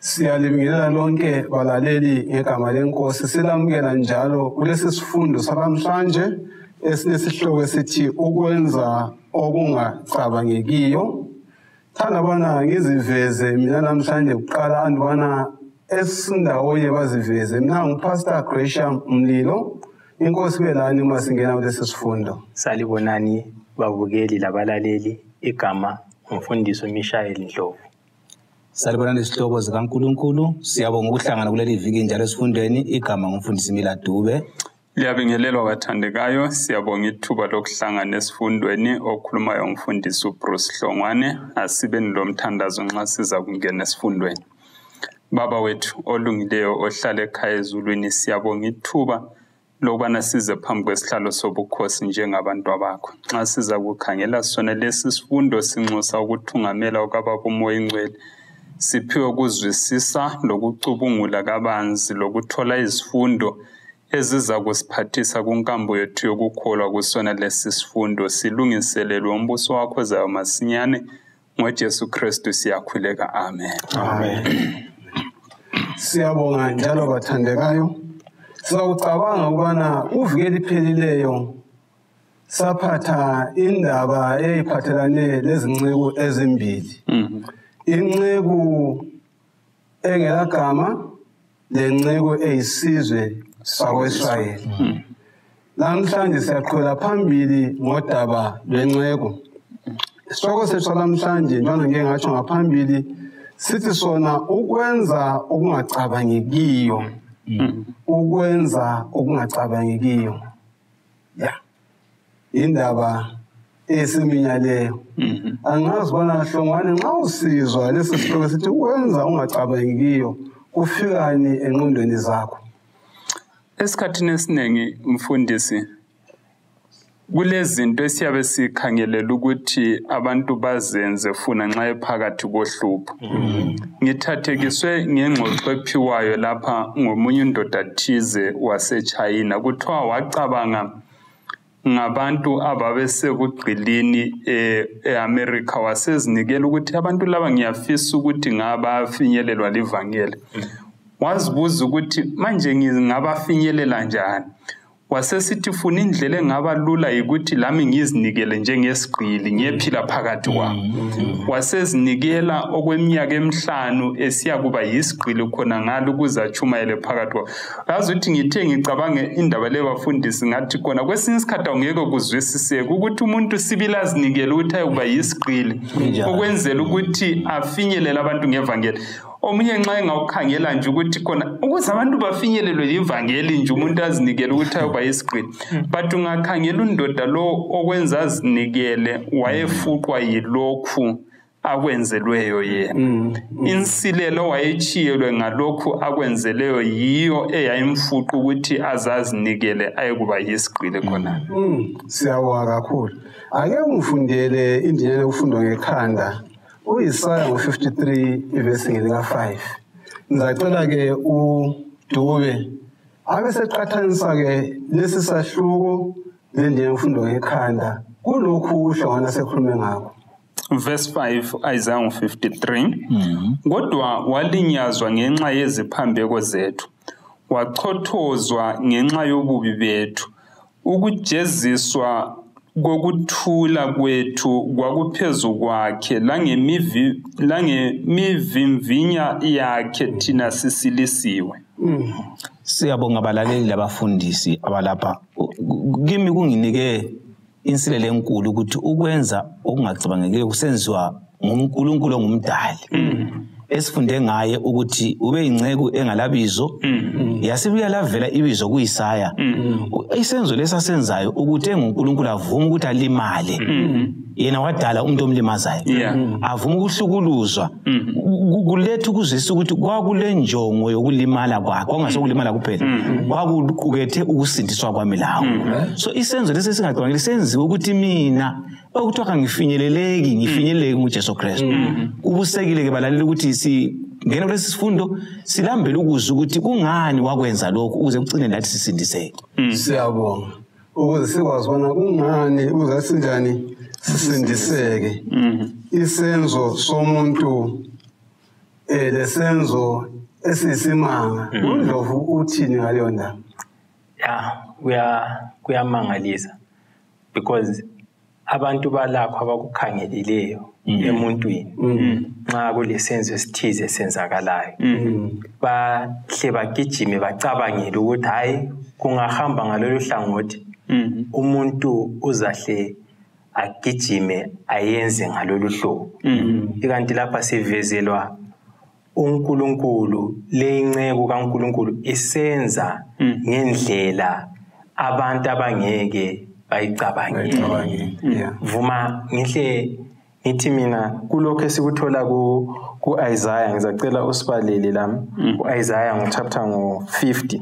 Siyalibingelela lonke balaleli ngegama lenkosi, silamukela njalo kulesi sifundo salamhlanje esinesihloko esithi ukwenza okungacabangekiyo. Thanda bana ngiziveze mina namhlanje kuqala, andibana esindawonye baziveze. Mina nguPastor Gresham Mlilo. Inkosi belani uma singena kulesi sifundo. Salibonani babukeli labalaleli, igama umfundisi Mishael Ndlovu. Salibonani izihlobo zikaNkulunkulu, siyabonga ukuhlangana kuleli viki njalo esifundweni. Igama ngumfundisi Mila Dube. Liyabingelelwa bathandekayo, siyabonga ithuba lokuhlangana esifundweni. Okhulumayo umfundisi uBruce Hlongwane. Asibeni lo mthandazo nxa siza kungena esifundweni. Baba wethu olungileyo ohlala ekhaya ezulwini, siyabonga ithuba lokubana size phambi kwesihlalo sobukhosi njengabantu abakho. Nxa siza kukhangela sona lesi sifundo, sinxusa ukuthungamela kukaBaba uMoya Oyingcwele, siphiwe ukuzwisisa lokucubungula kabanzi lokuthola izifundo eziza kusiphathisa kunkambo yethu yokukholwa kusona lesi sifundo. Silungiselelwe umbuso wakho ozayo masinyane. NgoJesu Kristu siyakhuleka, amen. Amen. Siyabonga njalo bathandekayo. Sizakucabanga ukubana uviki eliphelileyo saphatha indaba eyiphathelane lezinceku ezimbili. Inceku engelagama lenceku eyisizwe sakwa-Israyeli. Namhlanje siyaqhubela phambili ngodaba lwenceku. Isihloko sethu salamhlanje, njalo ngike ngatsho ngaphambili, sithi sona ukwenza okungacabangekiyo. Ukwenza okungacabangekiyo. Ya. Indaba esiminya leyo. Angazi bona Hlongwane, nxa usizwa lesi sihloko sithi ukwenza okungacabangekiyo, kufikani engqondweni zakho? Esikhathini esiningi mfundisi, kulezinto esiyabe sikhangelela ukuthi abantu bazenze funa nxa ephakathi kohlupho. Ngithathekiswe ngengxoxo ephiwayo lapha ngomunye indoda thize waseChina. Kuthiwa wacabanga ngabantu ababesebugqilini e-America, wasezinikela ukuthi abantu laba ngiyafisa ukuthi ngabafinyelelwa livangeli. Wazibuza ukuthi manje ngingabafinyelela njani? Wasesithi funa indlela engaba lula yikuthi lami ngizinikele njengesigqili ngiyephila phakathi kwabo. Wasezinikela okweminyaka emihlanu esiya kuba yisigqili khona ngalo ukuze atshumayele phakathi kwabo. Yazi ukuthi ngithe ngicabange indaba le bafundisi, ngathi khona kwesinye isikhathi awungeke kuzwisiseke ukuthi umuntu sibili azinikele ukuthi ayekuba yisigqili ukwenzela ukuthi afinyelele abantu ngevangeli. Omunye nxa engawukhangela nje ukuthi khona ukuze abantu bafinyelelwe livangeli nje umuntu azinikele ukuthi ayoba yisigqili, but ungakhangela undoda lo okwenza azinikele wayefuqwa yilokhu akwenzelweyo yena. Insilelo wayechiyelwe ngalokhu akwenzeleyo yiyo eyayimfuqa ukuthi azazinikele ayekuba yisigqili khona. Siyabonga kakhulu. Ake ungifundele indinyana yokufundwa ngekhanda uIsaya ngo-53 ivesi ngelika-5. Ngizacela-ke uDube abe seqhathanisa-ke lesi sahluko lendlela yokufundwa ngekhanda kulokhu uHlongwane asekhulume ngakho. Verse 5, Isaiah 53. Kodwa walinyazwa ngenxa yeziphambeko zethu, wachothozwa ngenxa yobubi bethu, ukujeziswa kokuthula kwethu kwakuphezu kwakhe, langemivimvinya yakhe thina sisilisiwe. Siyabonga abalaleli labafundisi abalapha. Kimi kunginike insilelo enkulu ukuthi ukwenza okungacabangekiyo kusenziwa nguNkulunkulu ongumdali. Esifunde ngaye ukuthi ube inceku engalabizo, yasibuya lavela ibizo kuIsaya. Isenzo lesasenzayo ukuthi enguNkulunkulu avuma ukuthi alimale. Yena wadala umuntu omlimazayo, avuma ukuhlukuluzwa. Kuletha ukuzwisisa ukuthi kwakulenjongo yokulimala kwakhe, kwakungasokulimala kuphela, kwakuqukethe ukusindiswa kwami lawo. So isenzo lesi singacabangeli senziwe ukuthi mina okuthiwa kangifinyeleleki, ngifinyeleleke nguJesu Kristu. Kubusekile ke balaleli ukuthi singena kulesi sifundo silambele ukuzwa ukuthi kungani wakwenza lokhu ukuze kucine nathi sisindiseke. Siyabonga. Ukuze sikwazi bona kungani ukuze sinjani sisindiseke. Isenzo somuntu Lesenzo esiyisimanga. UNdlovu uthini ngaleyo ndaba? Ya, kuyamangalisa because abantu balakho abakukhangeleleyo emuntwini nxa kulesenzo esithize senzakalayo, bahle bagijime bacabangele ukuthi hayi, kungahamba ngalolu hlangothi, umuntu uzahle agijime ayenze ngalolu hlobo. Ikanti lapha sivezelwa uNkulunkulu, le inceku kaNkulunkulu isenza ngendlela abantu abangeke bayicabangele. Vuma ngihle ngithi mina kulokho esikuthola ku-Isaiah, ngizacela usibalele lami ku-Isaiah ngo-chapter ngo-50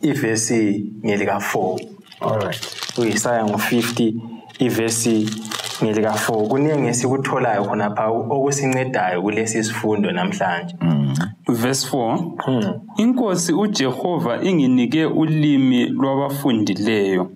ivesi ngelika-4. All right. U-Isaiah ngo-50 ivesi ngelika-4. Kuningi esikutholayo khonapha okusincedayo kulesi sifundo namhlanje. Verse 4. Inkosi uJehova inginike ulimi lwabafundileyo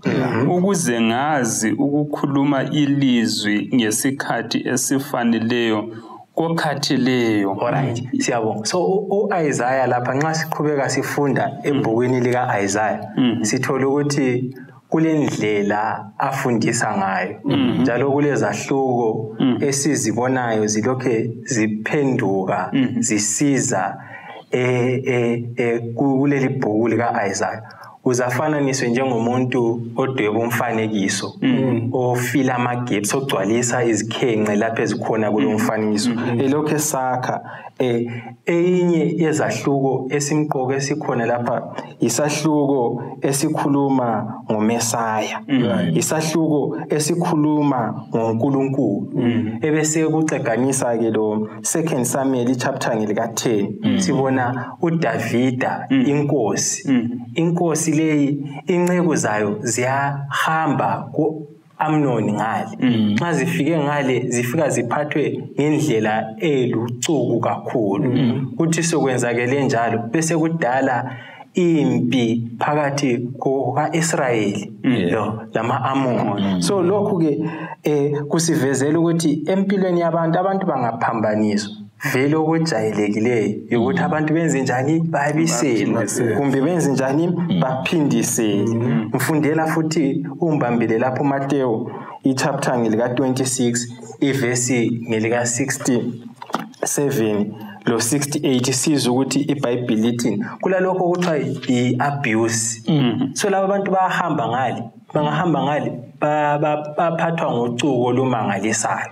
ukuze ngazi ukukhuluma ilizwi ngesikhathi esifaneleyo kokhathileyo. Alright, siyabonga. So u-Isaiah lapha, nxa siqhubeka sifunda ebhukwini lika-Isaiah, sithola ukuthi kulendlela afundisa ngayo, njalo kulezahluko esizibonayo zilokhe ziphenduka zisiza kuleli bhuku lika-Isaiah. Uzafananiswe njengomuntu odweba umfanekiso, ofila ama-gaps, ogcwalisa izikhenxe lapho ezikhona kulo mfanekiso, elokhu esakha. Eyinye yezahluko esimqoka esikhona lapha isahluko esikhuluma ngoMesaya, isahluko esikhuluma ngoNkulunkulu. Ebese kuceganisa ke lo 2 Samuel chapter ngelika 10, sibona uDavida inkosi. Inkosi leyi inceku zayo ziyahamba ku Amnoni ngale. Nxa zifike ngale zifika ziphathwe ngendlela elucuku kakhulu. Kuthi sokwenzakele njalo bese kudala impi phakathi kukaIsrayeli lo lama-Amoni. So lokhu ke kusivezela ukuthi empilweni yabantu, abantu bangaphambaniswa. Vele okujayelekileyo ukuthi abantu benze njani, babisele, kumbe benze njani, baphindisele. Ngifundela futhi umbambile lapho uMateyu i-chapter ngelika 26 ivesi ngelika 67 lo 68, sizwe ukuthi iBhayibheli lithini kulalokho okuthiwa i-abuse. So laba bantu bayahamba ngale, bangahamba ngale baphathwa ngocuko olumangalisayo.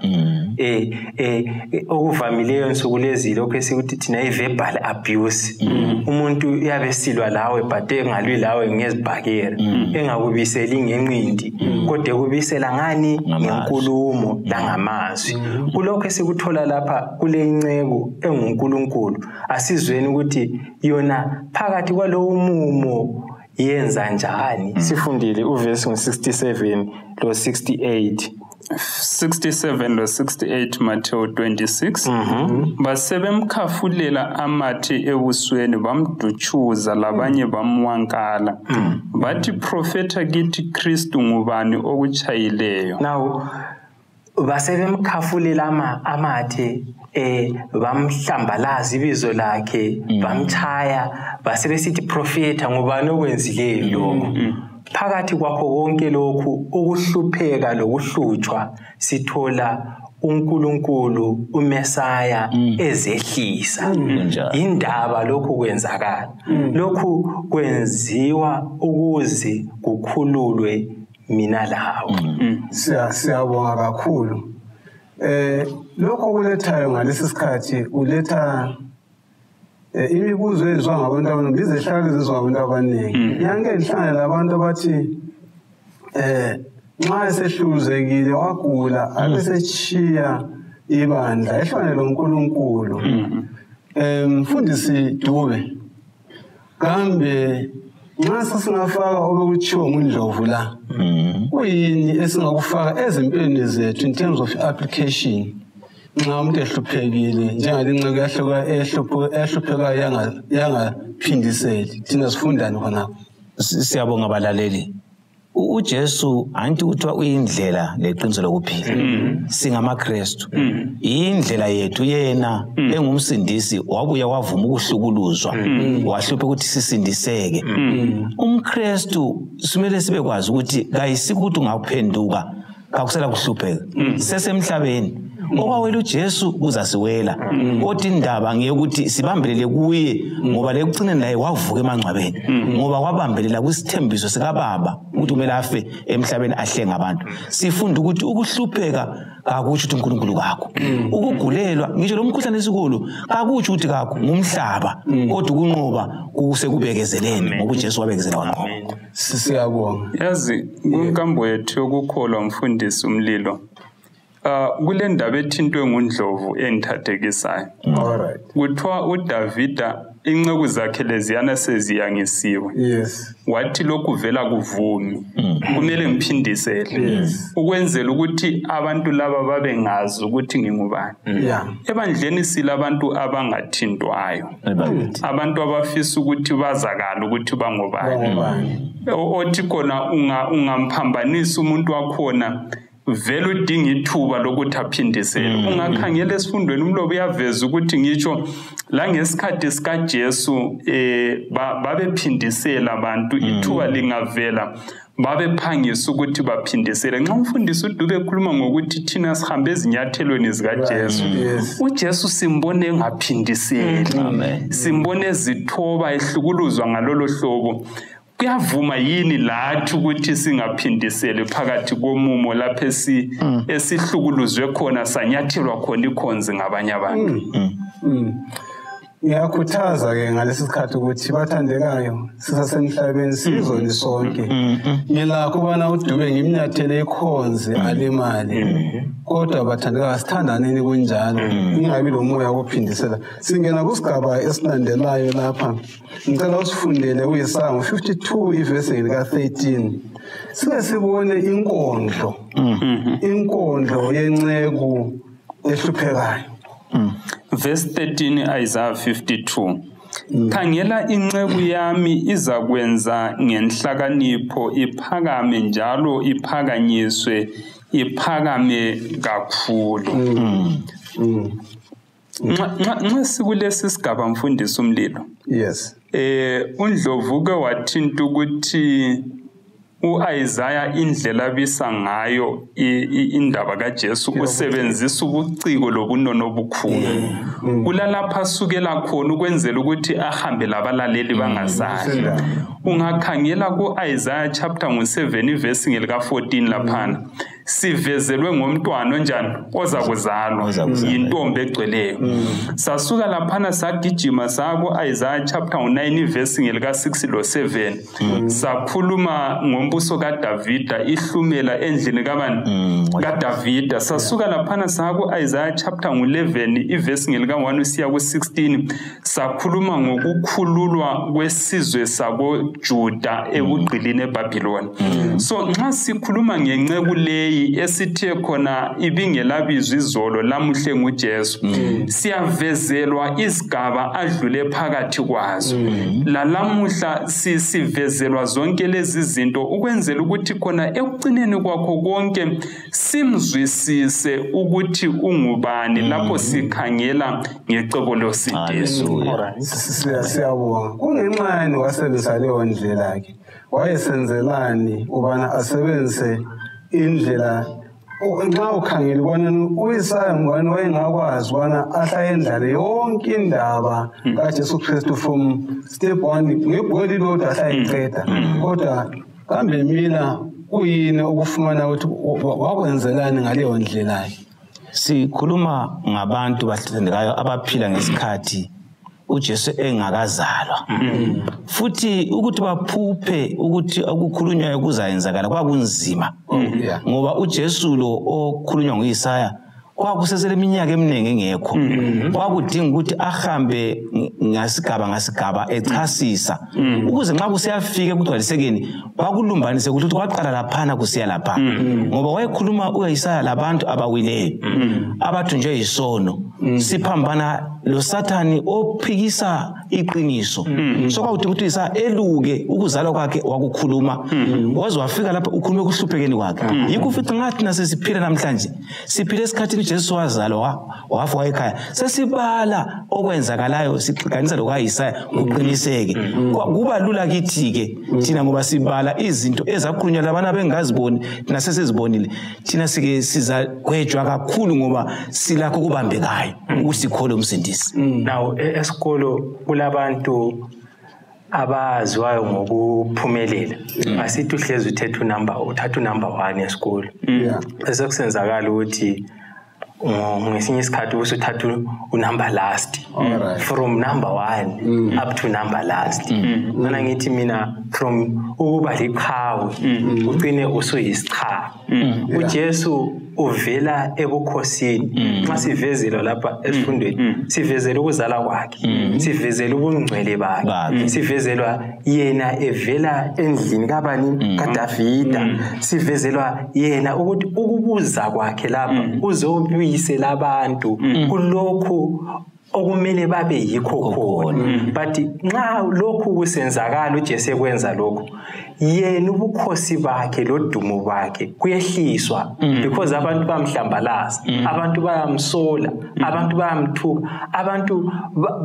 Okuvamileyo nsuku lezi lokho esikuthi thina i-verbal abuse. Umuntu uyabe silwa lawe but engalwi lawe ngezibhakela, engakubiseli ngenqindi, kodwa ekubisela ngani? Ngenkulumo langamazwi. Kulokho esikuthola lapha kule inceku enguNkulunkulu, asizweni ukuthi yona phakathi kwalowo mumo yenza njani. Sifundile uvesi ngo-67 lo 68. 67 lo 68 Matthew 26. Basebemkhafulela amathe ebusweni, bamdutshuza, labanye bamwankala, bathi, "Profeta kithi, Kristu, ngubani okuchayileyo?" Now basebemkhafulela amathe, bamhlambalaza ibizo lakhe, bamchaya, basebesithi, "Profeta, ngubani okwenzileyo lokhu?" Phakathi kwakho konke lokhu ukuhlupheka lokuhlutshwa, sithola uNkulunkulu uMesaya ezehlisa. Indaba lokhu kwenzakala, lokhu kwenziwa ukuze kukhululwe mina lawe. Siyabonga kakhulu. Lokho kulethayo ngalesi sikhathi uletha imibuzo eyenziwa ngabantu abaningi, izehlakalo ezenziwa ngabantu abaningi. Yanke ngihlangane labantu abathi nxa esehluzekile wagula abesetshiya ibandla ehlwane loNkulunkulu. Mfundisi Dube, kambe nxa sesingafaka obekutshiwo nguNdlovu la, kuyini esingakufaka ezimpilweni zethu in terms of application nxa umuntu ehluphekile njengale nceku ehluphekayo yangaphindiseli? Thina sifundani khonapho? Siyabonga abalaleli. uJesu anti kuthiwa uyindlela leqiniso lokuphila. SingamaKristu. Indlela yethu yena engumsindisi wabuya wavuma ukuhlukuluzwa, wahlupha ukuthi sisindiseke. UmKristu simele sibekwazi ukuthi kayisikuthi ungaphenduka kakusela kuhlupheka. Sesemhlabeni. Okwawela uJesu kuzasiwela. Kodwa indaba ngeyokuthi sibambelele kuye ngoba lekucineni naye wavuka emangcwabeni. Ngoba wabambelela kwisithembiso sikaBaba ukuthi kumele afe emhlabeni ahlenga abantu. Sifunda ukuthi ukuhlupheka kakutsho ukuthi uNkulunkulu kakho. Ukugulelwa ngisho lo mkhuhlane esikulo kakutsho ukuthi kakho ngumhlaba, kodwa ukunqoba kusekubekezeleni ngoba uJesu wabekezela wanqoba. Siyabonga. Yazi kunkambo yethu yokukholwa mfundisi umlilo. Kule ndaba ethintwe nguNdlovu engithathekisayo. All right. Kuthiwa uDavida inceku zakhe leziyana seziyangisiwe. Yes. Wathi lokhu vela kuvumi. Kumele ngiphindisele. Yes. Ukwenzela ukuthi abantu laba babengazi ukuthi ngingubani. Yeah. Ebandleni silabantu abangathintwayo. Abantu abafisa ukuthi bazakala ukuthi bangobani. Othi khona ungamphambanisa umuntu wakhona vele udinga ithuba lokuthi aphindisele. Ungakhangela esifundweni umlobo uyaveza ukuthi ngitsho la ngesikhathi sikaJesu babephindisela abantu, ithuba lingavela babephangisa ukuthi baphindisele. Nxa umfundisi uDube ekhuluma ngokuthi thina sihambe ezinyathelweni zikaJesu, uJesu simbone engaphindiseli, simbone ezithoba ehlukuluzwa ngalolo hlobo. Kuyavuma yini lathi ukuthi singaphindisele phakathi komumo lapho esihlukuluzwe khona sanyathelwa khona ikhonzi ngabanye abantu? Ngiyakhuthaza ke ngalesi sikhathi ukuthi bathandekayo sisasemhlabeni sizoni sonke. Ngilakho ubana uDube ngimnyathele ikhonzi alimali. Kodwa bathandekayo sithandaneni kunjalo, ingabi lo moya wokuphindisela. Singena kusigaba esilandelayo lapha. Ngicela usifundele uIsaya 52 ivesi lika-13. Sike sibone inkondlo. Inkondlo yenceku ehluphekayo. Verse 13 Isaiah 52. Khangela inceku yami izakwenza ngenhlakanipho, iphakame njalo iphakanyiswe, iphakame kakhulu. Nxa sikulesi sigaba mfundisi umlilo. Yes. uNdlovu ke wathinta ukuthi uIsaiah indlela abisa ngayo indaba kaJesu usebenzisa ubuciko lobunono obukhulu. Kulalapha asukela khona ukwenzela ukuthi ahambe labalaleli bangasali. Ungakhangela kuIsaiah chapter 7 verse ngelika 14 laphana. Sivezelwe ngomntwana onjani oza kuzalwa yintombi egcweleyo. Sasuka laphana sagijima sako Isaiah chapter 9 verse ngelika 6 lo 7. Sakhuluma ngombuso kaDavida ihlumela endlini kabani kaDavida. Sasuka laphana sako Isaiah chapter 11 iverse ngelika 1 usiya ku 16. Sakhuluma ngokukhululwa kwesizwe sako Juda ebugqilini eBabylon. So nxa sikhuluma ngenceku leyi esithe khona ibingelabizwa izolo lamuhle nguJesu, siyavezelwa izigaba adlule phakathi kwazo. Lalamuhla sivezelwa zonke lezi zinto ukwenzela ukuthi khona ekugcineni kwakho konke simzwisise ukuthi ungubani lapho sikhangela ngecebo losindiso. Siyabonga. Kungenxa wasebenzisa leyo ndlela ke wayesenzelani ubana asebenzise indlela nxa ukhangela ubona uIsaya ngubani wayengakwazi ubana ahla endlale yonke indaba kaJesu Kristu from step 1 ngebhuku lilodwa ahlayiqeda. Kodwa kambe mina kuyini okufumana ukuthi wakwenzelani ngaleyo ndlela? Sikhuluma ngabantu bathandekayo abaphila ngesikhathi uJesu engakazalwa. Futhi ukuthi baphuphe ukuthi okukhulunywayo kuzayenzakala kwakunzima. Ngoba uJesu lo okhulunywa nguIsaya kwakusesele iminyaka eminingi engekho. Kwakudinga ukuthi ahambe ngasigaba ngasigaba echasisa ukuze nxa kusiyafika ekugcwalisekeni kwakulumbanise ukuthi kwaqala laphana kusiya lapha. Ngoba wayekhuluma uIsaya labantu abawileyo abathunjwe yisono. Siphambana lo Sathani ophikisa iqiniso. So kwawuthi ukuthi Isaya eluke ukuzalwa kwakhe wakukhuluma, waze wafika lapha ukhulume kuhluphekeni kwakhe. Yikho ufica ngathi nasesiphila namhlanje, siphile esikhathini uJesu wazalwa wafa wayekhaya, sesibala okwenzakalayo sixukanisa lokaIsaya kuqiniseke. Kuba lula kithi-ke thina ngoba sibala izinto ezakhulunywa labana bengaziboni, thina sesizibonile. Thina sike sizagwejwa kakhulu ngoba silakho okubambekayo ukuthi sikhole umsindisi. Now esikolo kulabantu abaziwayo ngokuphumelela. Asithi uhlezi uthethe unumber, uthatha unumber 1 esikolo. Bese kusenzakala ukuthi ngesinye isikhathi usuthatha unumber last. From number 1 up to number last. Mina ngithi mina from ukuba liqhawe ugcine usuyisiqhawe. uJesu uvela ebukhosini. Nxa sivezela lapha esifundweni, sivezela ukuzala kwakhe, sivezela ubungcwele bakhe, sivezelwa yena evela endlini kabani kaDavida, sivezelwa yena ukuthi ukubuza kwakhe lapha uzobuyisela abantu kulokhu okumele babe yikho khona. But nxa lokhu kusenzakala uJesu ekwenza lokhu, yena ubukhosi bakhe lodumo bakhe kuyehliswa, because abantu bamhlambalaza, abantu bayamsola, abantu bayamthuka, abantu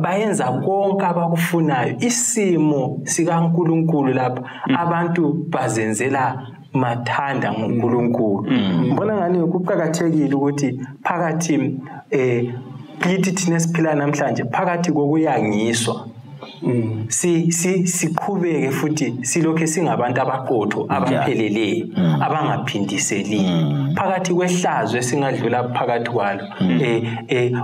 bayenza konke abakufunayo. Isimo sikaNkulunkulu lapha abantu bazenzela mathanda ngoNkulunkulu. Ngibona ngani kuqakathekile ukuthi phakathi kithi thina esiphila namhlanje, phakathi kokuyangiswa siqhubeke futhi silokhe singabantu abaqotho abapheleleyo abangaphindiseliyo. Phakathi kwehlazo esingadlula phakathi kwalo,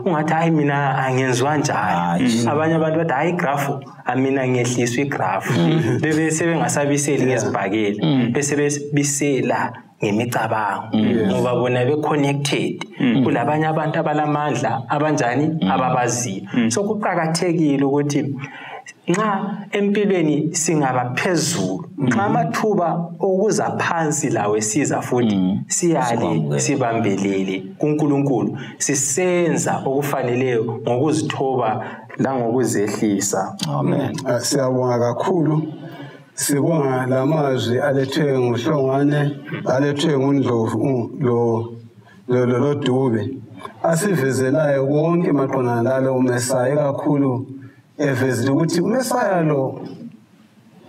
ungathi hayi mina angenziwa njalo. Abanye abantu bathi hayi igrafu, mina ngehliswa igrafu, bese bengasabiseli ngezibhakela, bese besibisela ngemicabango, ngoba bona be-connected kulabanye abantu abalamandla abanjani ababaziyo. So kuqakathekile ukuthi nxa empilweni singaba phezulu, nxa amathuba okuza phansi lawe siza futhi siyale sibambelele kuNkulunkulu, sisenza okufaneleyo ngokuzithoba langokuzehlisa. Amen. Siyabonga kakhulu. Sibonga lamazwi alethwe nguHlongwane, alethwe nguNdlovu lo Dube, asivezelayo konke maqondana nalo uMesaya, kakhulu evezile ukuthi uMesaya lo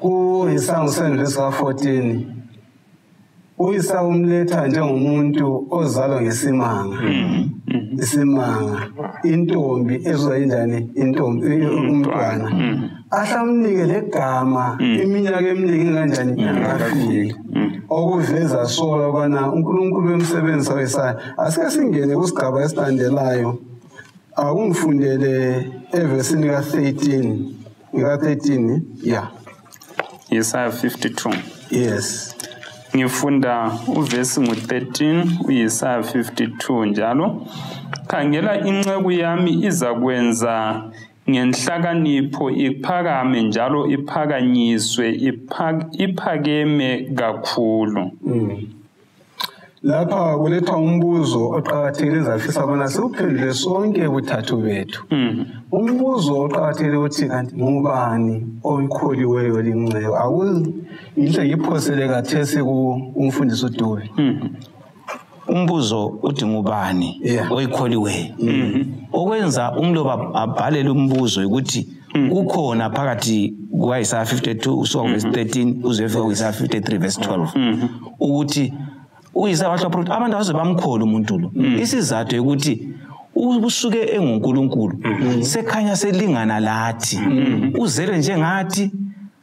kuIsaya 7:14 uIsaya umletha njengomuntu ozalwa ngesimanga. Isimanga, intombi ezwa injani, intombi umntwana ahlamnike legama iminyaka eminingi kanjani ingafiki, okuveza sola bana uNkulunkulu emsebenzi kaIsaya. Asike singene kusigaba esilandelayo, akungifundele evesini ka-13 ka-13 yeah, Isaya 52. Yes, ngifunda uvesi ngu-13 uIsaya 52 njalo. Khangela inceku yami izakwenza ngenhlakanipho, iphakame njalo iphakanyiswe, iphakeme kakhulu. Lapha kulethwa umbuzo oqakathekile ezafisa bona siwuphendule sonke buthathu bethu. Umbuzo oqakathekile uthi kanti ngubani oyikholiweyo linceku? Ngihle ngiphosele kathesi kumfundisi uDube. Umbuzo uthi ngubani oyikholiweyo? Okwenza umloba abhalele umbuzo ukuthi kukhona phakathi kukaIsaya 52 usuka verse 13 uzofika kuIsaya 53 verse 12 ukuthi uIsaya wahlapha abantu abaze bamkhola umuntu lo. Isizathu ukuthi usuke enguNkulunkulu sekhanya selingana lathi, uzele njengathi.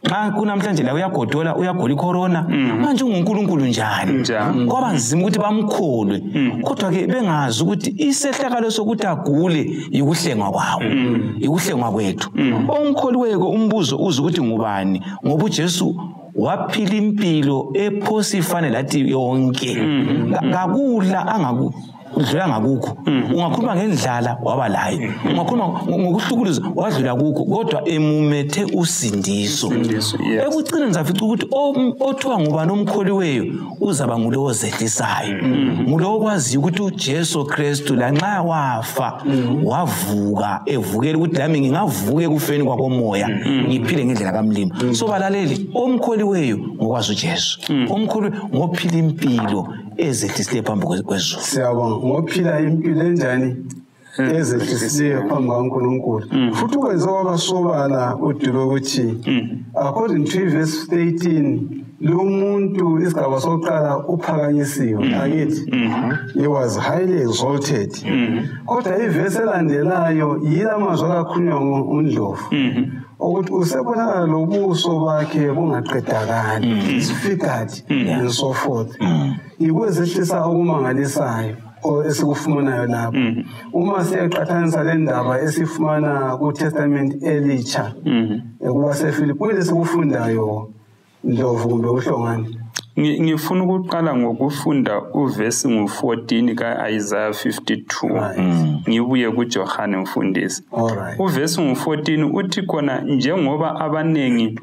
Nxa kunamhlanje la uyagodola, uyagola icorona, manje unguNkulunkulu njani? Kwaba nzima ukuthi bamkholwe, kodwa ke bengazi ukuthi isehlakalo sokuthi agule yikuhlengwa kwawo, yikuhlengwa kwethu. Omkholiweko umbuzo uze ukuthi ngubani, ngoba uJesu waphila impilo ephosi ifane lathi yonke, kakula angaku Wadlula ngakukho. Ungakhuluma ngendlala waba layo. Ungakhuluma ngokuhlukuluzwa wadlula kukho, kodwa emumethe usindiso. Ekucineni ngizafica ukuthi othiwa ngubani omkholiweyo uzaba ngulowo ozehlisayo. Ngulowo okwaziyo ukuthi uJesu Kristu lanxa wafa wavuka evukela ukuthi lami ngingavuka ekufeni kwakomoya ngiphile ngendlela kaMlimo. So balaleli, omkholiweyo ngokwazi uJesu. Omkholiwe ngophila impilo ezehlisileyo phambi kwezulu. Siyabonga. Ngophila impilo enjani ezehlisileyo phambi kaNkulunkulu. Futhi ukwenze kwabasobala uDube ukuthi according to verse 13 lo muntu isigaba sokuqala uphakanyisiwe, angithi he was highly exalted. Kodwa ivesi elandelayo yilamazwi akakhulunywa uNdlovu ukuthi usebonakala lobuso bakhe bungaqedakali, disfigured and so forth. Ikwezehlisa okumangalisayo esikufumanayo lapho. Uma siyaqhathanisa le ndaba esifumana ku-Testament elitsha kubaseFilipi, kuyile esikufundayo Ndlovu kumbe uHlongwane? Ngifuna ukuqala ngokufunda uvesi ngu-14 ka-Isaiah 52. Ngibuye kuJohane mfundisi. Uvesi ngu-14 uthi khona, njengoba abanengi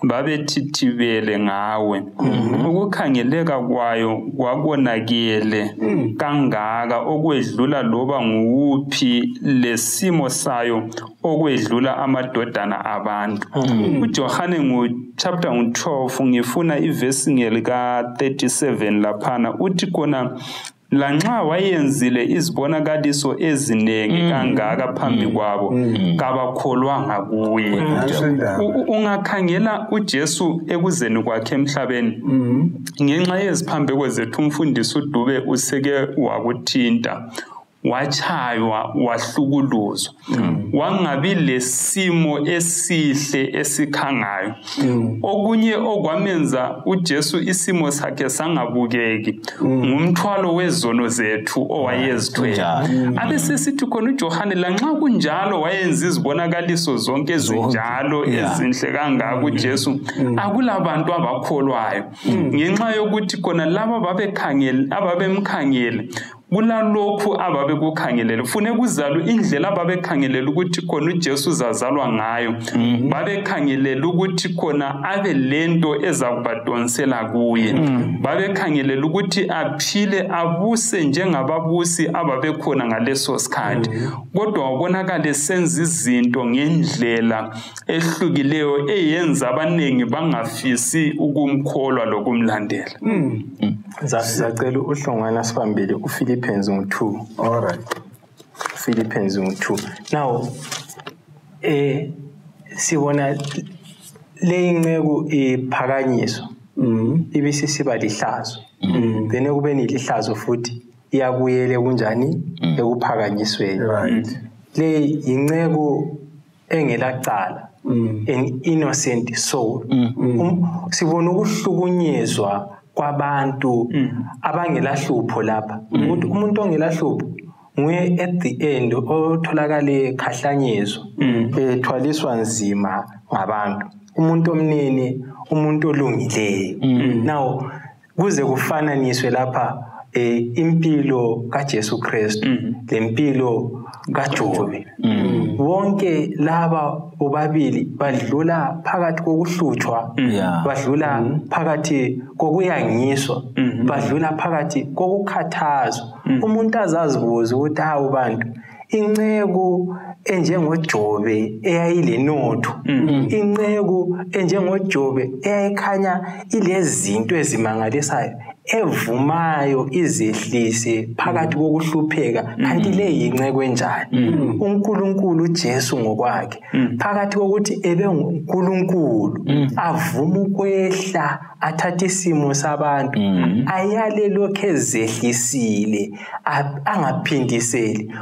babethithibele ngawe, ukukhangeleka kwayo kwakonakele kangaka okwedlula loba nguwuphi, lesimo sayo okwedlula amadodana abantu. uJohane ngu-chapter 12 ngifuna ivesi ngelika 37 laphana, uthi khona, lanxa wayenzile izibonakaliso eziningi kangaka phambi kwabo, kabakholwanga kuye. Ungakhangela uJesu ekuzeni kwakhe emhlabeni, ngenxa yeziphambeko zethu umfundisi uDube useke wakuthinta, wachaywa, wahlukuluzwa, wangabi lesimo esihle esikhangayo. Okunye okwamenza uJesu isimo sakhe sangabukeki ngumthwalo wezono zethu owayezithwele. Abesesithi khona uJohane, lanxa kunjalo wayenza izibonakaliso zonke ezinjalo ezinhle kangaka uJesu, akulabantu abakholwayo, ngenxa yokuthi khona laba babekhangele, ababemkhangele kulalokhu ababekukhangelele. Fune kuzalwe indlela ababekhangelele ukuthi khona uJesu uzazalwa ngayo, babekhangelele ukuthi khona abe lento ezakubadonsela kuye, babekhangelele ukuthi aphile abuse njengababusi ababekhona ngaleso sikhathi. Kodwa wabonakala senza izinto ngendlela ehlukileyo eyenza abaningi bangafisi ukumkholwa lokumlandela. Zacela uHlongwana sibambele uPhilippians 2. All right. Philippians 2. Now sibona le inceku iphakanyiswa ibisisiba lihlazo. Then ekubeni lihlazo futhi iyabuyele kunjani ekuphakanyisweni. Right. Le inceku engelacala, an innocent soul. Sibona ukuhlukunyezwa kwabantu abangelahlupho lapha, ukuthi umuntu ongelahlupho nguye at the end otholakale khahlanyezwa, ethwaliswa nzima ngabantu, umuntu omnene, umuntu olungileyo. Now kuze kufananiswe lapha impilo kaJesu Kristu lempilo kaJobe. Bonke laba bobabili badlula phakathi kokuhlutshwa, badlula phakathi kokuyangiswa, badlula phakathi kokukhathazwa. Umuntu azazibuza ukuthi hawu bantu, inceku enjengoJobe eyayilenotho, inceku enjengoJobe eyayikhanya ilezinto ezimangalisayo, evumayo izehlise phakathi kokuhlupheka, kanti le yinceku enjani? uNkulunkulu uJesu ngokwakhe, phakathi kokuthi ebe nguNkulunkulu avuma ukwehla athathe isimo sabantu, ayale lokho ezehlisile, angaphindiseli.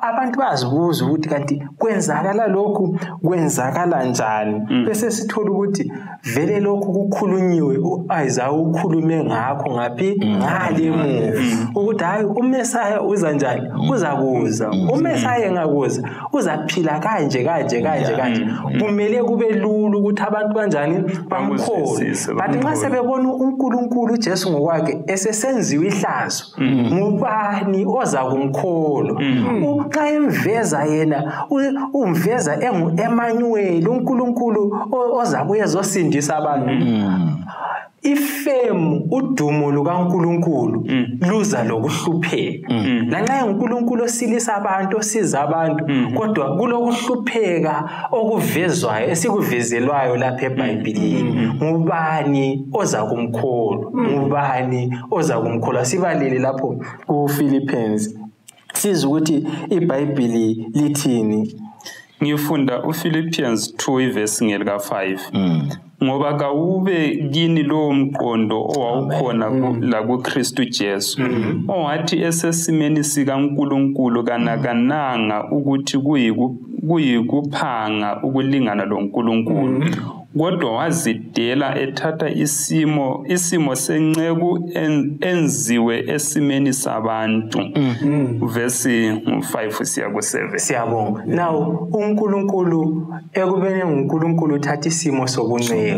Abantu bayazibuza ukuthi kanti kwenzakala lokhu, kwenzakala njani? Bese sithola ukuthi vele lokhu kukhulunyiwe, uIsaiah ukhulume ngakho ngaphi ngale emuva, ukuthi hayi uMesaya uza njani, uzakuza, uMesaya engakuza uzaphila kanje kanje kanje kanje. Kumele kube lula ukuthi abantu kanjani bamkholwe. But nxa sebebona uNkulunkulu uJesu ngokwakhe esesenziwe ihlazo, ngubani oza kumkholwa? Xa emveza yena, umveza engu-Emmanuel, uNkulunkulu ozabuye ezosindisa abantu. Ifemu udumo lukaNkulunkulu luza lokuhlupheka. Lanxa uNkulunkulu osilisa abantu, osiza abantu, kodwa kulokuhlupheka okuvezwayo, esikuvezelwayo lapha eBhayibhilini. Ngubani oza kumkholwa? Ngubani oza kumkholwa? Sibalele lapho kuPhilippians, sizwe ukuthi iBhayibhili lithini. Ngifunda uPhilippians 2 ivesi ngelika 5. Ngoba kawube kini lowo mqondo owawukhona lakuKristu Jesu, owathi esesimeni sikaNkulunkulu kanakananga ukuthi kuyikuphanga ukulingana loNkulunkulu, kodwa wazidela ethatha isimo senceku enziwe esimeni sabantu. Verse 5 siya ku-7. Siyabonga. Now uNkulunkulu ekubeni nguNkulunkulu uthatha isimo sobunceku.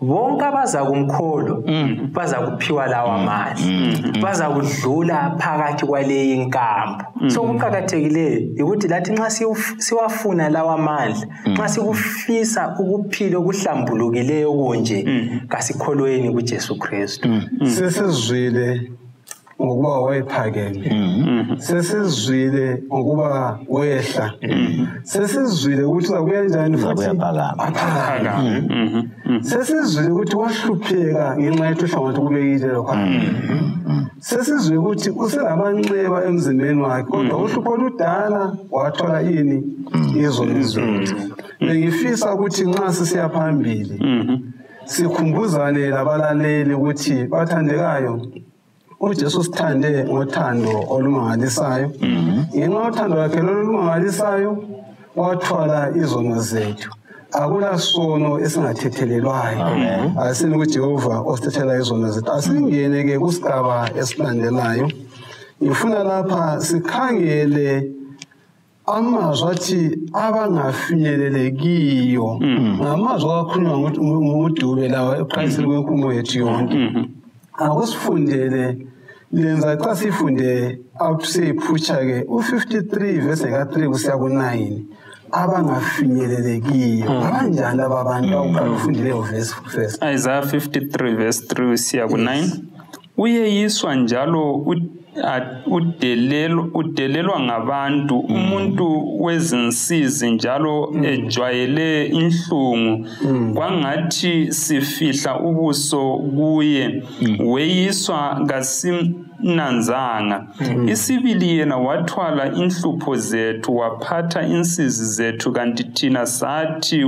Bonke abaza kumkholo baza kuphiwa lawa amandla, baza kudlula phakathi kwaleyi inkambo. So kuqakathekile ukuthi lathi nxa siwafuna lawa amandla, nxa sikufisa ukuphila okuhlambulukileyo kunje, kasikholweni kuJesu Kristu. Sesizwile ngokuba wayephakeme, sesizwile ngokuba wehla, sesizwile ukuthi uzakuya njani futhi aphakame, sesizwile ukuthi wahlupheka ngenxa yethu hlangothi kubekile lokho, sesizwile ukuthi uselamanxeba emzimbeni wakhe, kodwa uhlupho oludala wathola ini izono zethu. Bengifisa ukuthi nxa sisiya phambili sikhumbuzane labalaleli ukuthi bathandekayo, uJesu sithande ngothando olumangalisayo. Ngenxa yothando lwakhe olumangalisayo wathwala izono zethu. Akula sono esingathethelelwayo. Asini kuJehova osithethela izono zethu. Asingene ke kusigaba esilandelayo. Ngifuna lapha sikhangele amazwi athi abangafinyelelekiyo. Ngamazwi akhulunywa nguDube lawa ekuqaliseni kwenkulumo yethu yonke. Akusifundele lenza xa sifunde awusiphutsha ke u53 verse ka3 kusiya ku9 abangafinyelelekiyo. Abanjani laba bantu awuqala ufunde verse first? Isaiah 53 verse 3 kusiya ku9. Uyeyiswa njalo udelelwa ngabantu, umuntu wezinsizi njalo ejwayele inhlungu, kwangathi sifihla ubuso kuye, weyiswa kasimnanzanga. Isibili yena wathwala inhlupho zethu, waphatha insizi zethu, kanti thina sathi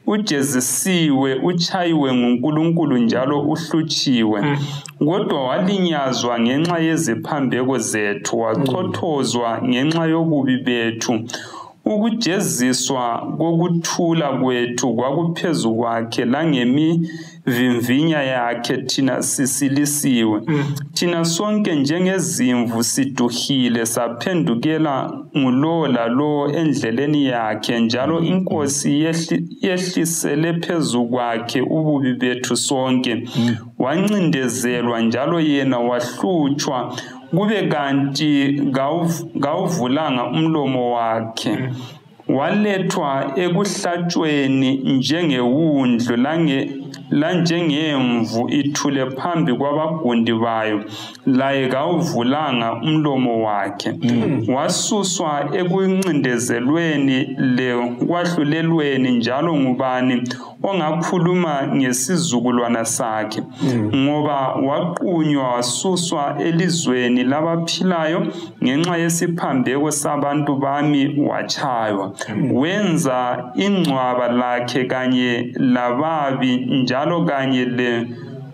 ujezisiwe, uchayiwe nguNkulunkulu njalo uhlutshiwe. Kodwa walinyazwa ngenxa yeziphambeko zethu, wachothozwa ngenxa yobubi bethu. Ukujeziswa kokuthula kwethu kwakuphezu kwakhe, langemivimvinya yakhe thina sisilisiwe. Thina sonke njengezimvu siduhile, saphendukela ngulowo lalowo endleleni yakhe, njalo iNkosi yehlisele phezu kwakhe ububi bethu sonke. Wancindezelwa njalo yena wahlutshwa, kube kanti kawuvulanga umlomo wakhe. Walethwa ekuhlatshweni njengewundlu, lanjengemvu ithule phambi kwabagundi bayo, laye kawuvulanga umlomo wakhe. Wasuswa ekuncindezelweni lekwahlulelweni, njalo ngubani ongakhuluma ngesizukulwana sakhe? Ngoba waqunywa wasuswa elizweni labaphilayo, ngenxa yesiphambeko sabantu bami wachaywa. Wenza ingcwaba lakhe kanye lababi, njalo kanye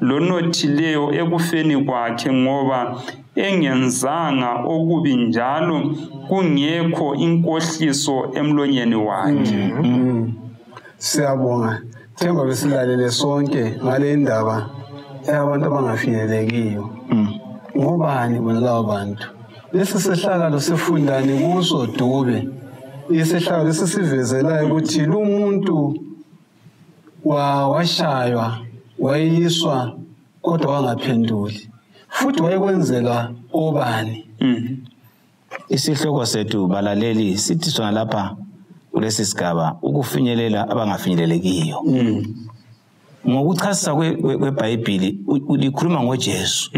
lonothileyo ekufeni kwakhe, ngoba engenzanga okubi njalo kungekho inkohliso emlonyeni wakhe. Siyabonga. Themba besilalele sonke ngale ndaba yabantu abangafinyelelekiyo. Ngobani bona labo bantu? Lesi sehlakalo sifundani kuso Dube? Isehlakalo sisivezelayo ukuthi lo muntu Washaywa, wayiswa, kodwa wangaphenduli. Futhi wayekwenzela obani? Isihloko sethu balaleli sithi sona lapha kulesi sigaba ukufinyelela abangafinyelelekiyo. Ngokuchasisa kweBhayibheli likhuluma ngoJesu.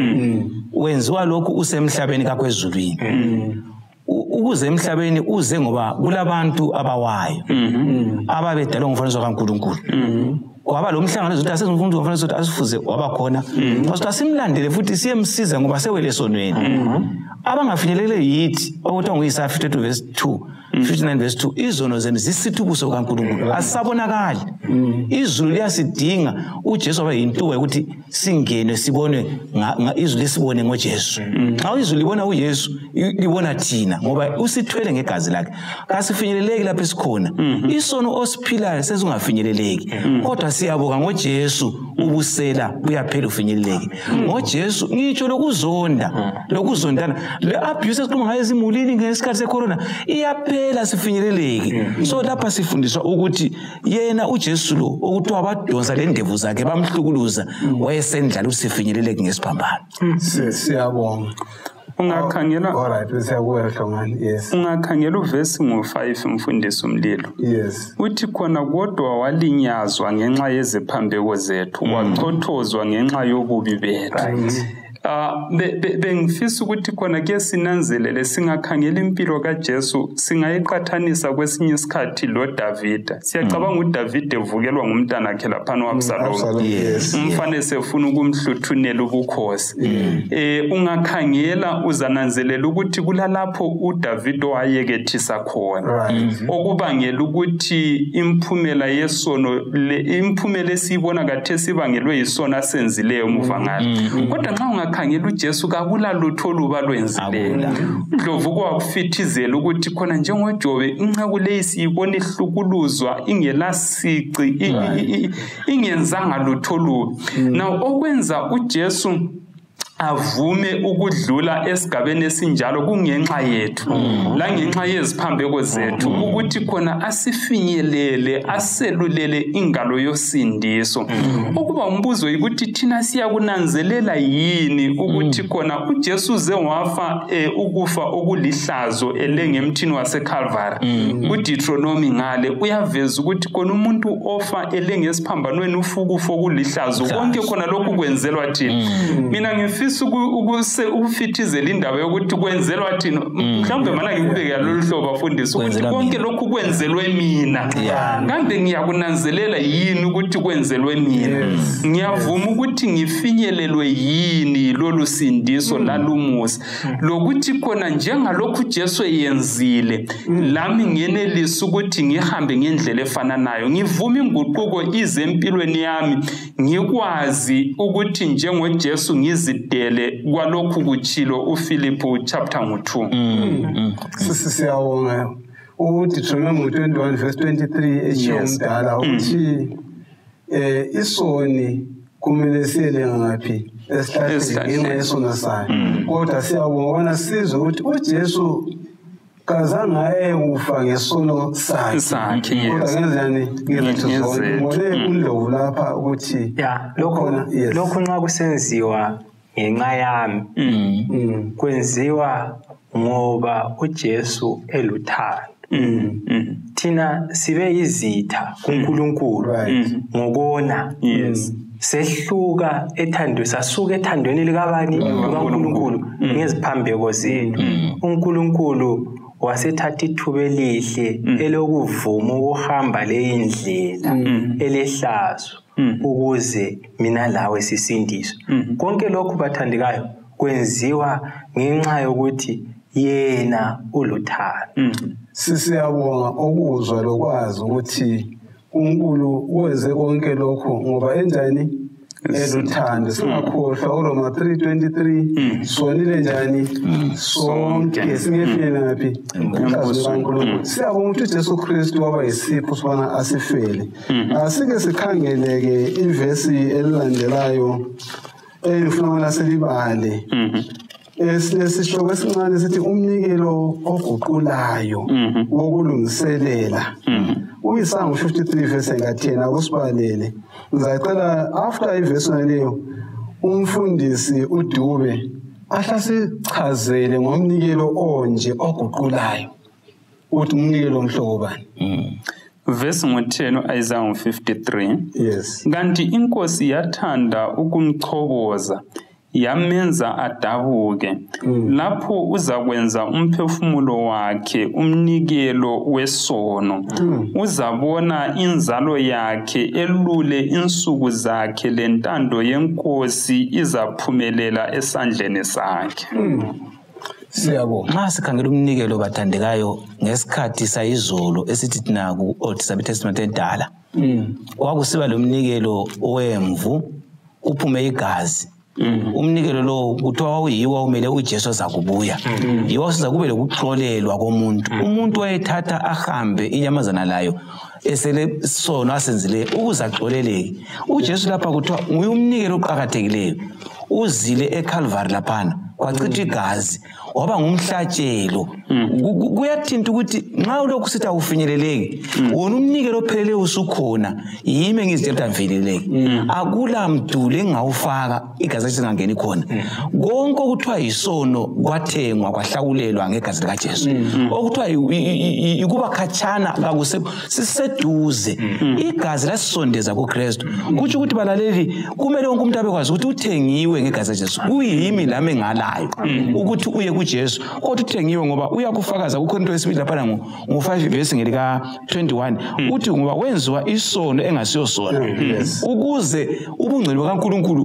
Wenziwa lokhu usemhlabeni kakwezulwini. Ukuze emhlabeni uze ngoba kulabantu abawayo ababedalwe ngomfanekiso kaNkulunkulu. Kwaba lo mhlangano ukuthi asizumfundo ngomfanekiso ukuthi asifuze wabakhona. Pastor asimlandele futhi siyemsiza ngoba sewele esonweni. Abangafinyelele yithi okuthiwa nguIsaya 52 verse 2, 59 verse 2, izono zenu zisitha ubuso bukaNkulunkulu, asisabonakali. Izulu liyasidinga. uJesu waba yintuba yokuthi singene sibone izulu lisibone ngoJesu. Xa izulu libona uJesu libona thina ngoba usithwele ngegazi lakhe. Kasifinyeleleki lapho esikhona. Isono osiphilayo sesingafinyeleleki. Kodwa siyabonga ngoJesu ubusela buyaphela ufinyeleleke. NgoJesu ngitsho lokuzonda, lokuzondana, le abuse esikhuluma ngayo ezimulini ngesikhathi secorona iyaphela sifinyeleleke. So lapha sifundiswa ukuthi yena uJesu lo okuthiwa badonsa le ndevu zakhe bamhlukuluza wayesendlala usifinyeleleke ngesiphambano. Siyabonga. Ungakhangela. Alright, siyakuya Hlongwane. Yes. Ungakhangela uvesi ngo5 mfundisi umlilo. Yes. Uthi khona kodwa walinyazwa ngenxa yeziphambeko zethu, wachothozwa ngenxa yobubi bethu. Bengifisa ukuthi khona ke sinanzelele singakhangela impilo kaJesu singayiqathanisa kwesinye isikhathi loDavida. Siyacabanga uDavida evukelwa ngumntanakhe laphana uAbsalom. Umfana sefuna ukumhluthunela ubukhosi. Ungakhangela uzananzelela ukuthi kulalapho uDavida wayekethisa khona. Okubangela ukuthi imphumela yesono le imphumela esiyibona kathesi ibangelwe yisono asenzileyo muva ngalo. Kodwa nxa ungakhangela uJesu kakula lutho oluba lwenzileyo. UNdlovu kwakufithizela ukuthi khona njengoJobe inceku leyi siyibona ihlukuluzwa ingelasici ingenzanga lutho olubi. Now okwenza uJesu avume ukudlula esigabeni esinjalo kungenxa yethu langenxa yeziphambeko zethu ukuthi khona asifinyelele aselulele ingalo yosindiso. Ukuba umbuzo ukuthi thina siyakunanzelela yini ukuthi khona uJesu uze wafa ukufa okulihlazo elengemthini waseCalvary. KuDeuteronomy ngale uyaveza ukuthi khona umuntu ofa elengesiphambanweni ufukufa okulihlazo. Konke khona lokhu kwenzelwa thina. Mina ngifisa ukufithizela indaba yokuthi kwenzelwa thina. Mhlawumbe mana ngikubeke lolu hlobo bafundisi ukuthi konke lokhu kwenzelwe mina. Kambe ngiyakunanzelela yini ukuthi kwenzelwe mina? Ngiyavuma ukuthi ngifinyelelwe yini lolu sindiso lalumusa lokuthi khona njengalokhu Jesu eyenzile lami ngenelisa ukuthi ngihambe ngendlela efananayo, ngivume inguquko ize empilweni yami, ngikwazi ukuthi njengoJesu ngizidele kwalokhu kuchilo uFilipu chapter 2. Sisiyabonga uDeuteronomy 21 verse 23 eshiwo umdala ukuthi isoni kumele siyele ngaphi esihlahleni ngenxa yesono sayo. Kodwa siyabonga sizwe ukuthi uJesu kazange ayekufa ngesono sakhe kodwa ngenzani ngezethu zonke. Ngibone uNdlovu lapha ukuthi lokho nxa kusenziwa ngenxa yami kwenziwa ngoba uJesu eluthando. Thina sibe yizitha kuNkulunkulu ngokona. Sehluka ethandweni, sasuka ethandweni likabani likaNkulunkulu ngeziphambeko zethu. uNkulunkulu wasethatha ithuba elihle elokuvuma ukuhamba le indlela elehlazo ukuze mina lawe sisindiswe. Konke lokhu bathandekayo kwenziwa ngenxa yokuthi yena uluthando. Sisiyabonga ukuzwa lokwazi ukuthi uNkulunkulu wenze konke lokhu ngoba enjani eluthando. Singakhohlwa uRoma 3:23 sonile njani sonke singefike ngaphi kaNkulunkulu. Siyabonga ukuthi uJesu Kristu waba yisipho sibana asifele. Asike sikhangeleke ivesi elilandelayo engifuna selibale. Esihloko esincane sithi umnikelo oguqulayo wokulungiselela. UIsaya 53 verse enga-10 akusibalele. Ngizacela after ivesi leyo umfundisi uDube ahlasichazele ngomnikelo onje oguqulayo. Uthi umnikelo omhlobo bani? Verse ngo-10 Isaiah 53. Yes. Kanti inkosi yathanda ukumchoboza, yamenza adabuke. Lapho uzakwenza umphefumulo wakhe umnikelo wesono. Uzabona inzalo yakhe elule insuku zakhe, lentando yenkosi izaphumelela esandleni sakhe. Siyabonga. Nxa sikhangela umnikelo bathandekayo ngesikhathi sayizolo esithi thina ku-Old Testament endala, kwakusiba lo mnikelo wemvu kuphume igazi. Umnikelo lo kuthiwa wawuyiwo umele uJesu azakubuya. Yiwo siza kube lokuxolelwa komuntu. Umuntu wayethatha ahambe inyamazana layo esele sono asenzileyo ukuze axoleleke. uJesu lapha kuthiwa nguye umnikelo oqakathekileyo. Uzile eCalvary laphana kwachitha igazi waba ngumhlatshelo. Kuyathinta ukuthi nxa ulokhu sithi awufinyeleleki, wona umnikelo opheleleyo usukhona, yimi engizitshela ukuthi angifinyeleleki. Akula mduli engingawufaka igazi lakhe lingangeni khona. Konke okuthiwa yisono kwathengwa kwahlawulelwa ngegazi likaJesu. Okuthiwa ikuba khatshana kakusekho, siseduze. Igazi lasisondeza kuKristu. Kutsho ukuthi balaleli, kumele wonke umuntu abekwazi ukuthi uthengiwe ngegazi likaJesu. Kuyimi lami engalayo ukuthi uye kuJesu, kodwa uthengiwe ngoba uyakufakaza. Kukhona into yesibili laphana ngo-5 verse ngelika 21 uthi ngoba wenziwa isono engasiyo sona, ukuze ubungcwele bukaNkulunkulu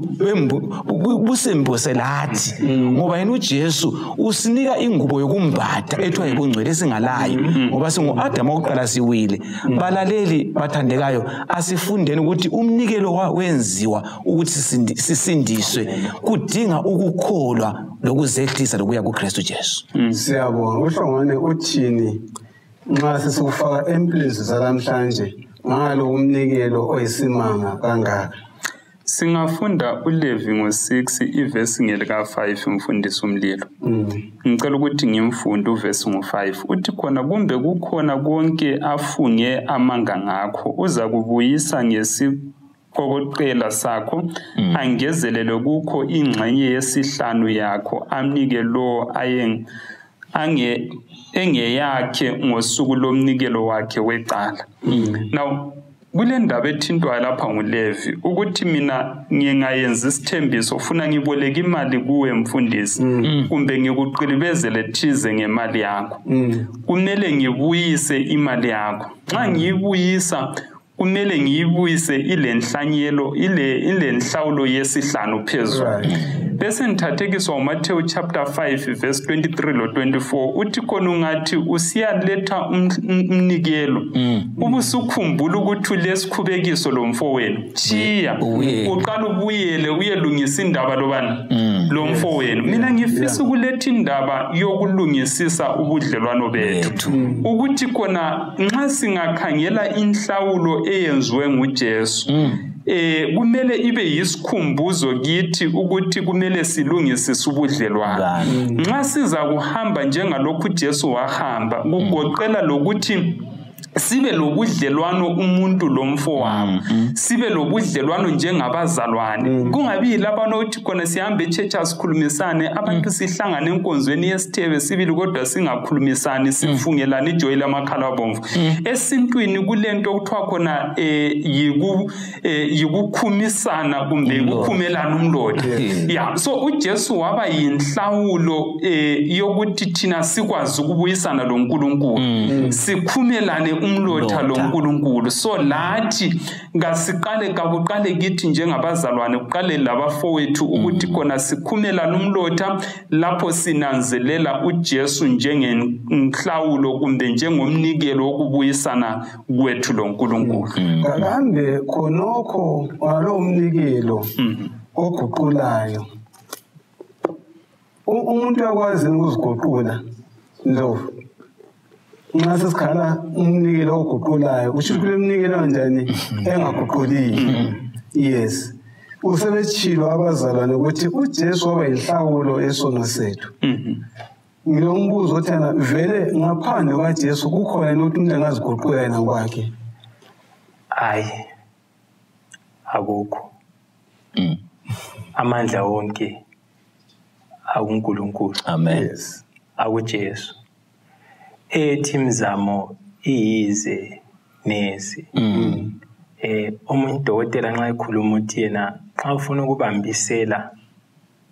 busembose lathi. Ngoba yena uJesu usinika ingubo yokumbatha ethiwa yibungcwele esingalayo, ngoba singu-Adamu wokuqala siwile. Balaleli bathandekayo, asifundeni ukuthi umnikelo wenziwa ukuthi sisindiswe. Kudinga ukukholwa lokuzehlisa lokuya kuKristu Jesu. Siyabonga. UHlongwane uthini nxa sesifaka empilweni zalamhlanje ngalo umnikelo oyisimanga kangaka? Singafunda uLevi ngo-6 ivesi ngelika-5 mfundisi umlilo. Ngicela ukuthi ngimfunde uvesi ngo-5. Uthi khona kumbe kukhona konke afunge amanga ngakho, uza kubuyisa ngesiqokoqela sakho, angezelele kukho ingxenye yesihlanu yakho, amnike lo engeyakhe ngosuku lomnikelo wakhe wecala. Now kule ndaba ethintwayo lapha nguLevi ukuthi mina ngingayenza isithembiso ufuna ngiboleke imali kuwe mfundisi, kumbe ngikuqilibezele thize ngemali yakho, kumele ngibuyise imali yakho. Nxa ngiyibuyisa kumele ngiyibuyise ilenhlanyelo ilenhlawulo yesihlanu phezulu. Bese ngithathekiswa uMathewu chapter 5 verse 23 lo 24 uthi khona ungathi usiyaletha umnikelo ubusukhumbula ukuthi ulesikhubekiso lomfowenu, tshiya uqala ubuyele uyelungisa indaba lobani lomfowenu. Mina ngifisa ukuletha indaba yokulungisisa ubudlelwano bethu, ukuthi khona nxa singakhangela inhlawulo eyenziwe nguJesu, kumele ibe yisikhumbuzo kithi ukuthi kumele silungisise ubudlelwano. Nxa siza kuhamba njengalokhu uJesu wahamba, kugoqela lokuthi sibe lobudlelwano umuntu lomfowabo, sibe lobudlelwano njengabazalwane. Kungabi yilabana othi khona sihambe echurch asikhulumisane, abantu sihlangane enkonzweni yesithebe sibili kodwa singakhulumisani, sifungelane ijoyi lamakhala abomvu. Esintwini kulento okuthiwa khona yikukhumisana kumbe ukukhumelana umlotha. Yeah, so uJesu waba yinhlawulo yokuthi thina sikwazi ukubuyisana loNkulunkulu, sikhumelane umlotha loNkulunkulu. So lathi ngasiqale kabuqale kithi njengabazalwane, kuqale labafowethu ukuthi khona sikhumelana umlotha lapho sinanzelela uJesu njengenhlawulo kumbe njengomnikelo wokubuyisana kwethu loNkulunkulu. Kambe khonokho walo umnikelo oguqulayo, umuntu uyakwazi ukuziguqula Ndlovu? Nxa sesikhala umnikelo oguqulayo, kusho ukuthi kule mnikelo kanjani engaguquliyo? Yes. Usebetshilo abazalwane ukuthi uJesu waba yinhlawulo yesono sethu. Ngilombuzo othana vele ngaphandle kwaJesu kukhona ukuthi umuntu angaziguqula yena ngokwakhe? Hayi, akukho. Amandla wonke akuNkulunkulu. Amen. Yes. AkuJesu. Ethi imizamo iyize nezi. Omunye udokotela nxa ekhuluma uthi yena nxa ufuna ukubambisela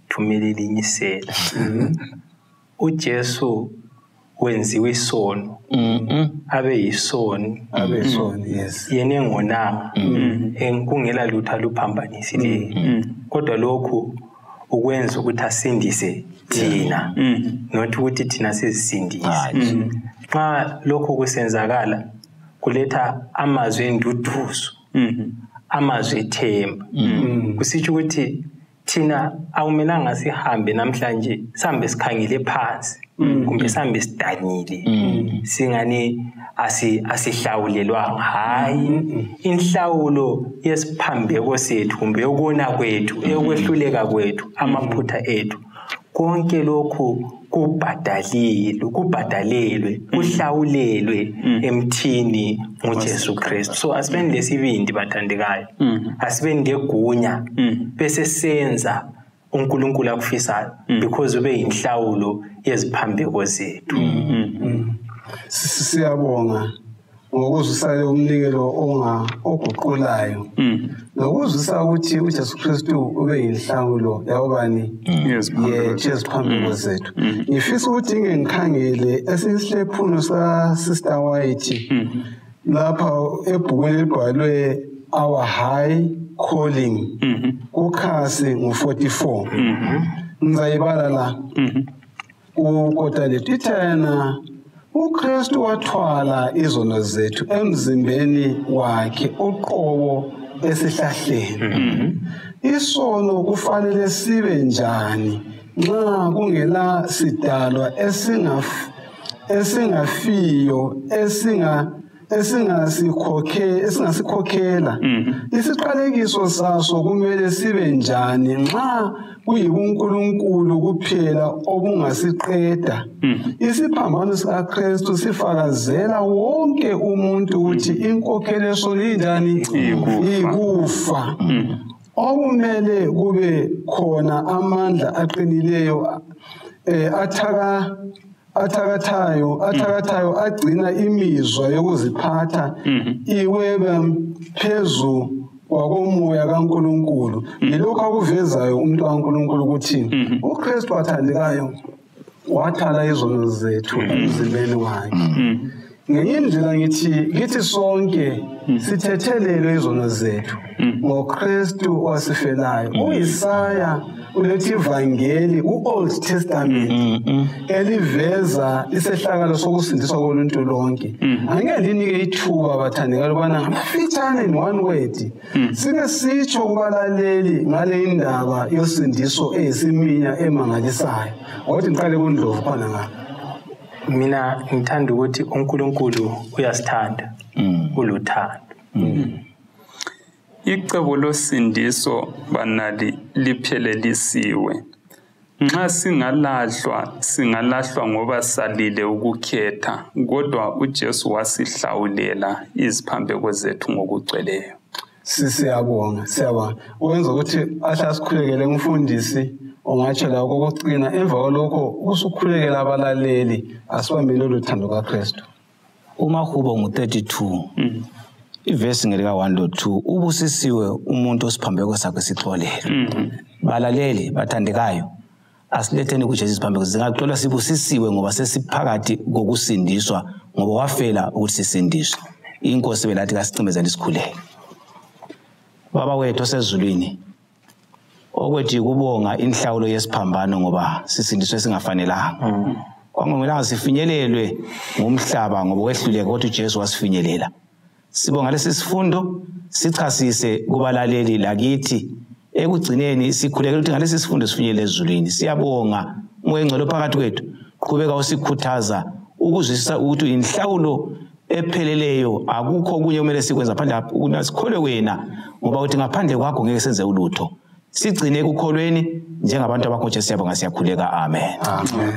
thumela elinye isela. uJesu wenziwe isono, abe yisoni, abe yisoni, yes, yena engonanga, kungela lutho aluphambanisileyo, kodwa lokhu ukwenza ukuthi asindise thina, not ukuthi thina sizisindise. Nxa lokhu kusenzakala kuletha amazwi enduduzo, amazwi ethemba. Kusitsho ukuthi thina akumelanga sihambe namhlanje sihambe sikhangele phansi, kumbe sihambe sidanile, singani asihlawulelwanga. Hayi, inhlawulo yesiphambeko sethu kumbe yokona kwethu, eyokwehluleka kwethu, amaphutha ethu, konke lokhu kubhadalelwe, kuhlawulelwe emthini nguJesu Kristu. So asibeni lesibindi bathandekayo, asibeni legunya, bese senza uNkulunkulu akufisayo, because ube yinhlawulo yeziphambeko zethu. Siyabonga ngokuzwisa lo umnikelo oguqulayo, nokuzwisa ukuthi uJesu Kristu ube yinhlawulo yabani yeziphambeko zethu. Ngifisa ukuthi ngikhangele esihlephuno sa Sister White lapha ebhukwini elibhalwe Our High Calling, kukhasi ngo-44. Ngizayibala la ukota lethu ithena: uKristu wathwala izono zethu emzimbeni wakhe uqobo esihlahleni. Isono kufanele sibe njani nxa kungela sidalwa esingafiyo esingasikhokhela? Isiqalekiso saso kumele sibe njani nxa kuyibuNkulunkulu kuphela obungasiqeda? Isiphambano sikaKristu sifakazela wonke umuntu ukuthi inkokhelo yesono injani? Ikufa. Okumele kube khona amandla aqinileyo athakathayo agcina imizwa yokuziphatha iwebe phezu kwakomoya kaNkulunkulu. Yilokhu akuvezayo umuntu kaNkulunkulu ukuthi uKristu wathandekayo wathala izono zethu emzimbeni wakhe. Ngenye indlela ngithi kithi sonke sithethelelwe izono zethu ngoKristu wasifelayo. UIsaya uletha ivangeli ku-Old Testament eliveza isehlakalo sokusindiswa koluntu lonke. Angeke linike ithuba bathandekayo ukubana ngamafitshane in one word sike sitsho kubalaleli ngale indaba yosindiso eyisiminya emangalisayo. Ngokuthi ngiqale kuNdlovu khona ngapha. Mina ngithanda ukuthi uNkulunkulu uyasithanda, uluthando. Icebo losindiso banali liphelelisiwe. Nxa singalahlwa, singalahlwa ngoba salile ukukhetha, kodwa uJesu wasihlawulela iziphambeko zethu ngokugcweleyo. Siyabonga, siyabonga. Wenza ukuthi ahle asikhulekele umfundisi ongatsho la kokugcina, emva kwalokho usukhulekela abalaleli, asibambe lolu thando kaKristu. UMahubo ngu-32 ivesi ngelika 1-2, ubusisiwe umuntu osiphambeko sakhe sixolelwe. Balaleli bathandekayo, asiletheni kuJesu isiphambeko zingaxolwa, sibusisiwe ngoba sesiphakathi kokusindiswa, ngoba wafela ukuthi sisindiswe. Inkosi belathi kasicimezele isikhuleke. Baba wethu osezulwini, okwethu ukubonga inhlawulo yesiphambano ngoba sisindiswe singafanelanga. Kwangomelanga sifinyelelwe ngumhlaba ngoba wehluleka, kodwa uJesu wasifinyelela. Sibonga lesi sifundo, sichasise kubalaleli lakithi. Ekugcineni sikhulekela ukuthi ngalesi sifundo sifinyelele ezulwini. Siyabonga uMoya oNgcwele phakathi kwethu, qhubeka usikhuthaza ukuzwisisa ukuthi inhlawulo epheleleyo, akukho okunye kumele sikwenza ngaphandle sikholwe wena, ngoba uthi ngaphandle kwakho ngeke senze ulutho. Sigcine ekukholweni njengabantu abakho Jesu. Siyabonga, siyakhuleka. Amen. Amen.